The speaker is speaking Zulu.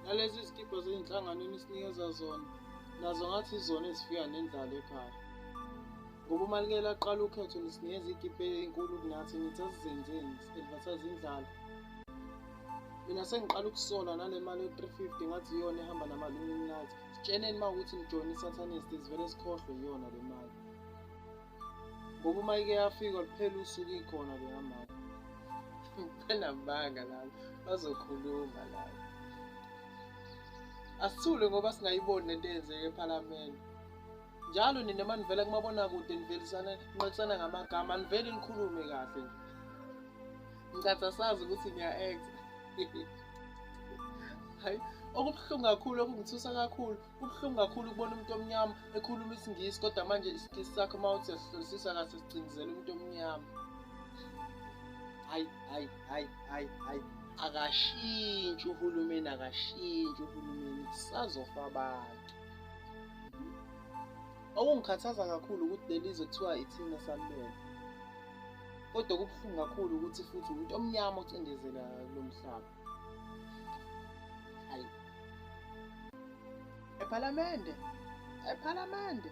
Nalezi zikibha zezinhlangano enisinikeza zona, nazo ngathi izona ezifika nendlala ekhaya. Ngoba uma like laqala ukhetho nisinikeza iy'kibha ey'nkulu kunathi, nithi asizenzeni, si-advertise indlala. Mina sengiqala ukusola nale mali yo-350 ngathi iyona ehamba nama-Illuminati. Sitsheneni uma ukuthi nijoyine i-Satanist, sivele sikhohlwe iyona le mali. Ngoba uma ike yafika luphela usuku ikhona leya mali. Banamanga laba, bazokhuluma laba. Asithule ngoba singayiboni lento eyenzeka ePhalamende. Njalo nina uma nivela kumabonakude nivelisana nixoxisana ngamagama, aniveli nikhulume kahle nje. Ngicathi asazi ukuthi niya-act. Hayi, okubuhlungu kakhulu, okungithusa kakhulu, kubuhlungu kakhulu ukubona umuntu omnyama ekhuluma isiNgisi kodwa manje isiNgisi sakhe uma uthi uyasihlolisisa kahle sicindezela umuntu omnyama. Hayi, hayi, hayi, hayi, hayi. Akashintshi uhulumeni, akashintshi uhulumeni, kusazofa abantu. Okungikhathaza kakhulu ukuthi leli zwe kuthiwa ithina salibeka. Kodwa kubuhlungu kakhulu ukuthi futhi umuntu omnyama ocindezela kulo mhlaba. Hayi. Ephalamende. Ephalamende.